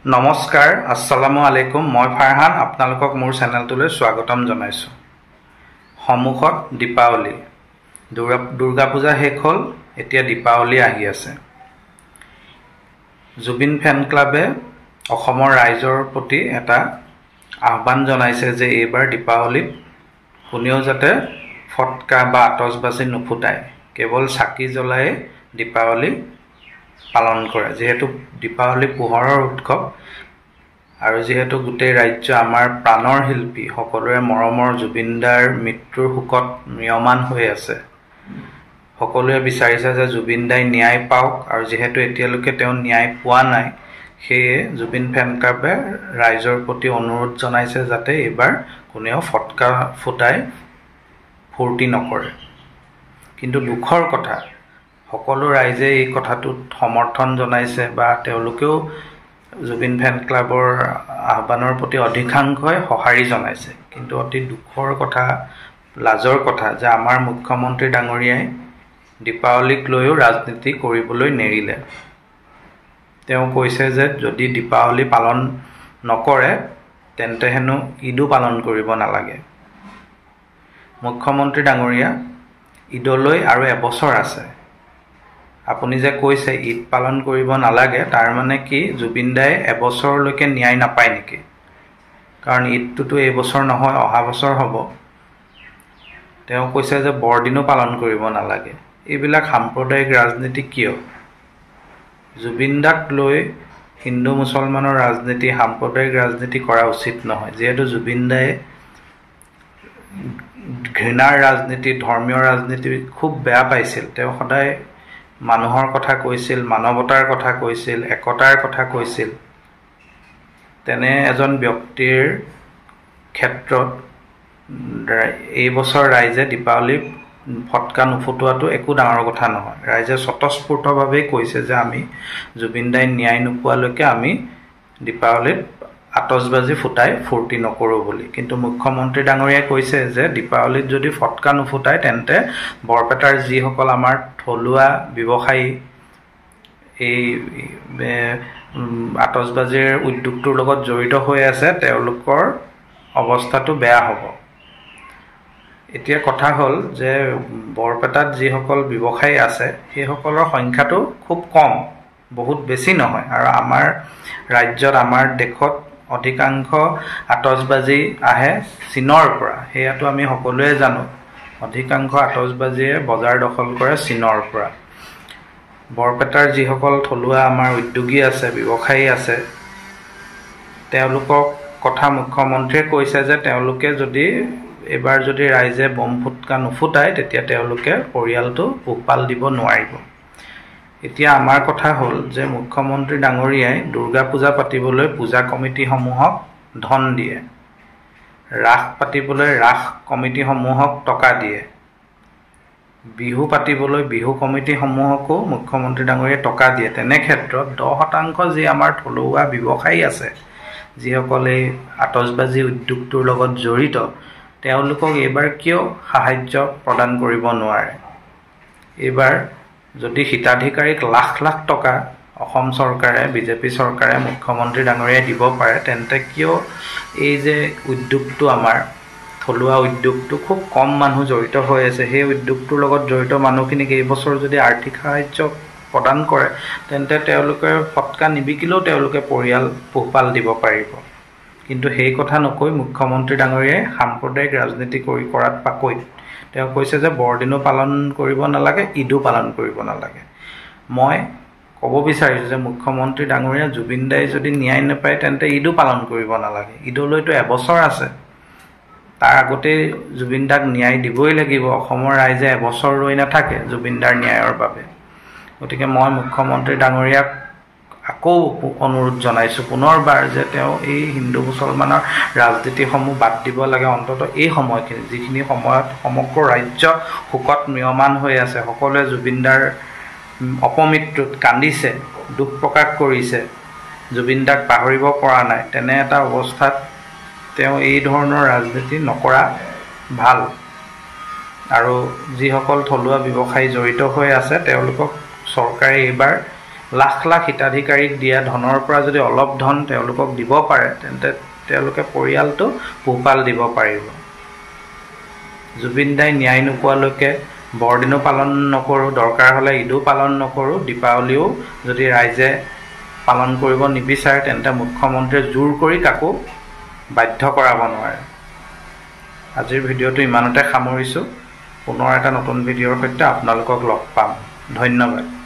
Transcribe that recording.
নমস্কাৰ, আসসালামু আলাইকুম। মই ফাৰহান, আপোনালোকক মোৰ চেনেলটোলৈ স্বাগতম জনাইছোঁ। সন্মুখত দীপাৱলী, দুৰ্গা পূজা শেষ হ'ল, এতিয়া দীপাৱলী আহি আছে। জুবিন ফেন ক্লাবে অসমৰ ৰাইজৰ প্ৰতি এটা আহ্বান জনাইছে যে এইবাৰ দীপাৱলীত কোনেও যাতে ফটকা বা আতচবাজি নুফুটায়, কেৱল চাকি জ্বলাই দীপাৱলী পালন কৰে। যিহেতু দীপাৱলী পোহৰৰ উৎসৱ আৰু যিহেতু গোটেই ৰাজ্য আমাৰ প্ৰাণৰ শিল্পী, সকলোৰে মৰমৰ জুবিনদাৰ মৃত্যুৰ শোকত ম্ৰিয়মান হৈ আছে। সকলোৱে বিচাৰিছে যে জুবিন দাই ন্যায় পাওক আৰু যিহেতু এতিয়ালৈকে তেওঁ ন্যায় পোৱা নাই, সেয়ে জুবিন ফেন ক্লাবে ৰাইজৰ প্ৰতি অনুৰোধ জনাইছে যাতে এইবাৰ কোনেও ফটকা ফুটাই ফূৰ্তি নকৰে। কিন্তু দুখৰ কথা, সকলো ৰাইজে এই কথাটোত সমৰ্থন জনাইছে বা তেওঁলোকেও জুবিন ফেন ক্লাবৰ আহ্বানৰ প্ৰতি অধিকাংশই সঁহাৰি জনাইছে। কিন্তু অতি দুখৰ কথা, লাজৰ কথা যে আমাৰ মুখ্যমন্ত্ৰী ডাঙৰীয়াই দীপাৱলীক লৈও ৰাজনীতি কৰিবলৈ নেৰিলে। তেওঁ কৈছে যে যদি দীপাৱলী পালন নকৰে তেন্তে হেনো ঈদো পালন কৰিব নালাগে। মুখ্যমন্ত্ৰী ডাঙৰীয়া, ঈদলৈ আৰু এবছৰ আছে। আপুনি যে কৈছে ঈদ পালন কৰিব নালাগে, তাৰ মানে কি জুবিন দাই এবছৰলৈকে ন্যায় নাপায় নেকি? কাৰণ ঈদটোতো এইবছৰ নহয়, অহা বছৰ হ'ব। তেওঁ কৈছে যে বৰদিনো পালন কৰিব নালাগে। এইবিলাক সাম্প্ৰদায়িক ৰাজনীতি কিয়? জুবিন দাক লৈ হিন্দু মুছলমানৰ ৰাজনীতি, সাম্প্ৰদায়িক ৰাজনীতি কৰা উচিত নহয়। যিহেতু জুবিন দাই ঘৃণাৰ ৰাজনীতি, ধৰ্মীয় ৰাজনীতি খুব বেয়া পাইছিল। তেওঁ সদায় মানুহৰ কথা কৈছিল, মানৱতাৰ কথা কৈছিল, একতাৰ কথা কৈছিল। তেনে এজন ব্যক্তিৰ ক্ষেত্ৰত এইবছৰ ৰাইজে দীপাৱলী ফটকা নুফুটোৱাটো একো ডাঙৰ কথা নহয়। ৰাইজে স্বতঃস্ফূৰ্তভাৱেই কৈছে যে আমি জুবিন দাই ন্যায় নোপোৱালৈকে আমি দীপাৱলীত আতচবাজি ফুটাই ফূৰ্তি নকৰোঁ বুলি। কিন্তু মুখ্যমন্ত্ৰী ডাঙৰীয়াই কৈছে যে দীপাৱলীত যদি ফটকা নুফুটায় তেন্তে বৰপেটাৰ যিসকল আমাৰ থলুৱা ব্যৱসায়ী এই আতচবাজিৰ উদ্যোগটোৰ লগত জড়িত হৈ আছে, তেওঁলোকৰ অৱস্থাটো বেয়া হ'ব। এতিয়া কথা হ'ল যে বৰপেটাত যিসকল ব্যৱসায়ী আছে সেইসকলৰ সংখ্যাটো খুব কম, বহুত বেছি নহয়। আৰু আমাৰ ৰাজ্যত, আমাৰ দেশত অধিকাংশ আতচবাজি আহে চীনৰ পৰা, সেয়াটো আমি সকলোৱে জানো। অধিকাংশ আতচবাজিয়ে বজাৰ দখল কৰে চীনৰ পৰা। বৰপেটাৰ যিসকল থলুৱা আমাৰ উদ্যোগী আছে, ব্যৱসায়ী আছে, তেওঁলোকক কথা মুখ্যমন্ত্ৰীয়ে কৈছে যে তেওঁলোকে যদি এইবাৰ যদি ৰাইজে বম ফুটকা নুফুটায় তেতিয়া তেওঁলোকে পৰিয়ালটো পোহপাল দিব নোৱাৰিব। এতিয়া আমাৰ কথা হ'ল যে মুখ্যমন্ত্ৰী ডাঙৰীয়াই দুৰ্গা পূজা পাতিবলৈ পূজা কমিটিসমূহক ধন দিয়ে, ৰাস পাতিবলৈ ৰাস কমিটিসমূহক টকা দিয়ে, বিহু পাতিবলৈ বিহু কমিটিসমূহকো মুখ্যমন্ত্ৰী ডাঙৰীয়াই টকা দিয়ে। তেনে ক্ষেত্ৰত 10% যি আমাৰ থলুৱা ব্যৱসায়ী আছে, যিসকল এই আতচবাজি উদ্যোগটোৰ লগত জড়িত, তেওঁলোকক এইবাৰ কিয় সাহাৰ্য প্ৰদান কৰিব নোৱাৰে? এইবাৰ যদি হিতাধিকাৰীক লাখ লাখ টকা অসম চৰকাৰে, বিজেপি চৰকাৰে, মুখ্যমন্ত্ৰী ডাঙৰীয়াই দিব পাৰে, তেন্তে কিয় এই যে উদ্যোগটো, আমাৰ থলুৱা উদ্যোগটো খুব কম মানুহ জড়িত হৈ আছে, সেই উদ্যোগটোৰ লগত জড়িত মানুহখিনিক এইবছৰ যদি আৰ্থিক সাহাৰ্য প্ৰদান কৰে তেন্তে তেওঁলোকে ফটকা নিবিকিলেও তেওঁলোকে পৰিয়াল পোহপাল দিব পাৰিব। কিন্তু সেই কথা নকৈ মুখ্যমন্ত্ৰী ডাঙৰীয়াই সাম্প্ৰদায়িক ৰাজনীতি কৰাত পাকৈত। তেওঁ কৈছে যে বৰদিনো পালন কৰিব নালাগে, ঈদো পালন কৰিব নালাগে। মই ক'ব বিচাৰিছোঁ যে মুখ্যমন্ত্ৰী ডাঙৰীয়া, জুবিন দাই যদি ন্যায় নাপায় তেন্তে ঈদো পালন কৰিব নালাগে। ঈদলৈতো এবছৰ আছে, তাৰ আগতেই জুবিন দাক ন্যায় দিবই লাগিব। অসমৰ ৰাইজে এবছৰ ৰৈ নাথাকে জুবিন দাৰ ন্যায়ৰ বাবে। গতিকে মই মুখ্যমন্ত্ৰী ডাঙৰীয়াক আকৌ অনুৰোধ জনাইছোঁ পুনৰবাৰ যে তেওঁ এই হিন্দু মুছলমানৰ ৰাজনীতিসমূহ বাদ দিব লাগে। অন্ততঃ এই সময়খিনি, যিখিনি সময়ত সমগ্ৰ ৰাজ্য শোকত ম্ৰিয়মান হৈ আছে, সকলোৱে জুবিনদাৰ অপমৃত্যুত কান্দিছে, দুখ প্ৰকাশ কৰিছে, জুবিন দাক পাহৰিব পৰা নাই, তেনে এটা অৱস্থাত তেওঁ এই ধৰণৰ ৰাজনীতি নকৰা ভাল। আৰু যিসকল থলুৱা ব্যৱসায়ী জড়িত হৈ আছে তেওঁলোকক চৰকাৰে এইবাৰ লাখ লাখ হিতাধিকাৰীক দিয়া ধনৰ পৰা যদি অলপ ধন তেওঁলোকক দিব পাৰে, তেন্তে তেওঁলোকে পৰিয়ালটো পোহপাল দিব পাৰিব। জুবিন দাই ন্যায় নোপোৱালৈকে বৰদিনো পালন নকৰোঁ, দৰকাৰ হ'লে ঈদো পালন নকৰোঁ, দীপাৱলীও যদি ৰাইজে পালন কৰিব নিবিচাৰে তেন্তে মুখ্যমন্ত্ৰীয়ে জোৰ কৰি কাকো বাধ্য কৰাব নোৱাৰে। আজিৰ ভিডিঅ'টো ইমানতে সামৰিছোঁ। পুনৰ এটা নতুন ভিডিঅ'ৰ সৈতে আপোনালোকক লগ পাম। ধন্যবাদ।